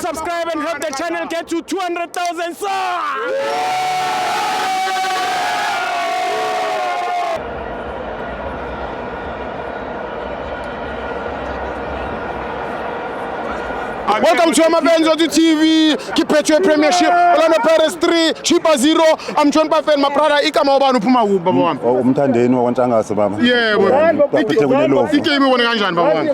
subscribe and help the channel get to 200,000 subs. Welcome to Amavenzo to TV. Keep Betway Premiership. Orlando Pirates 3, Chippa 0. I'm joined by friend, my brother. Igama ubani uphuma kuphi baba wami? Oh, umthandeni wakwaNtshangase baba. Yebo. Baphethe kunelovu. Igame ibone kanjani baba wami?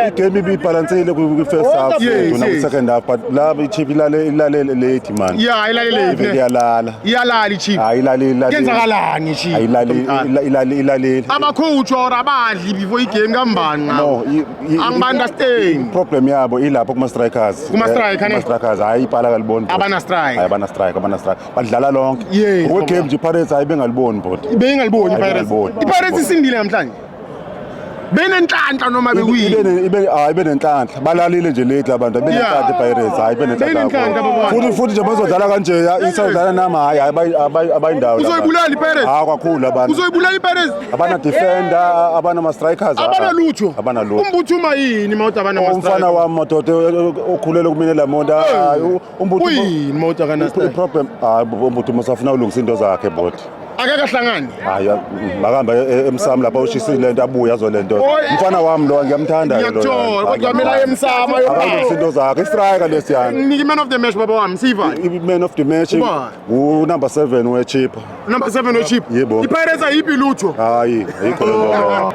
Igame ibibalansile kwi-first half yethu nakwi-second half, but la iChippa ilale late, man. Yeah, ilale late. Ivele iyalala. Iyalala iChippa. Hayi, ilale ilale. Kenzakalani iChippa? Ayilali, ilale ilalile. Aba-coach or abadli before igame kambani ngabo? No, Angiba-understand. Problem yabo ilapho kuma-strikers. Kuma-striker, ne? Kuma-strikers, hayi, ipala kaliboni, bhuti. Abana-strike. Hayi, abana-strike, abana-strike. Badlala lonke. Okwe-game nje iPirates, hayi, bengaliboni, bhuti. Beyingaliboni iPirates. Ayingaliboni. IPirates isindile namhlanje. Benenhlanhla noma bekuyini? Hayi, ibe nenhlanhla, balalile nje late abantu, ibe nenhlanhla iPirates, hayi, ibe nenhlanhla Benenhlanhla, kakhulu. baba. Futhi nje bazodlala kanje isawudlala nami, hayi, abayindawo laba. Uzoyibulala iPirates? Hayi, kakhulu abantu. Uzoyibulala iPirates? Abana defender, abana ma strikers. Abanalutho. Abana lutho. Umbuthuma yini mawuthi abana Umfana wami, madoda, okhulele kumina lamonta, umbuthi. Uyini mawuthi akana strike? Problem, hayi, umbuthi musafuna ulungisa into zakhe, bhuti. Akakahlangani. Hayi, makahamba emsamo lapha, ushisile lento, abuye azolento. Oy. Umfana wami lo, ngiyamthanda ke lo. Ngiyakuthola, kodwa kumele aye emsamo Akalungisa into zakhe, istriker lesiyana. Niki man of the match, baba wami, siva. I-man of the match Ubani? u-number 7 weChippa. Number 7 weChippa. Yebo. IPirates ayiphi lutho. Hayi, ayikho lento.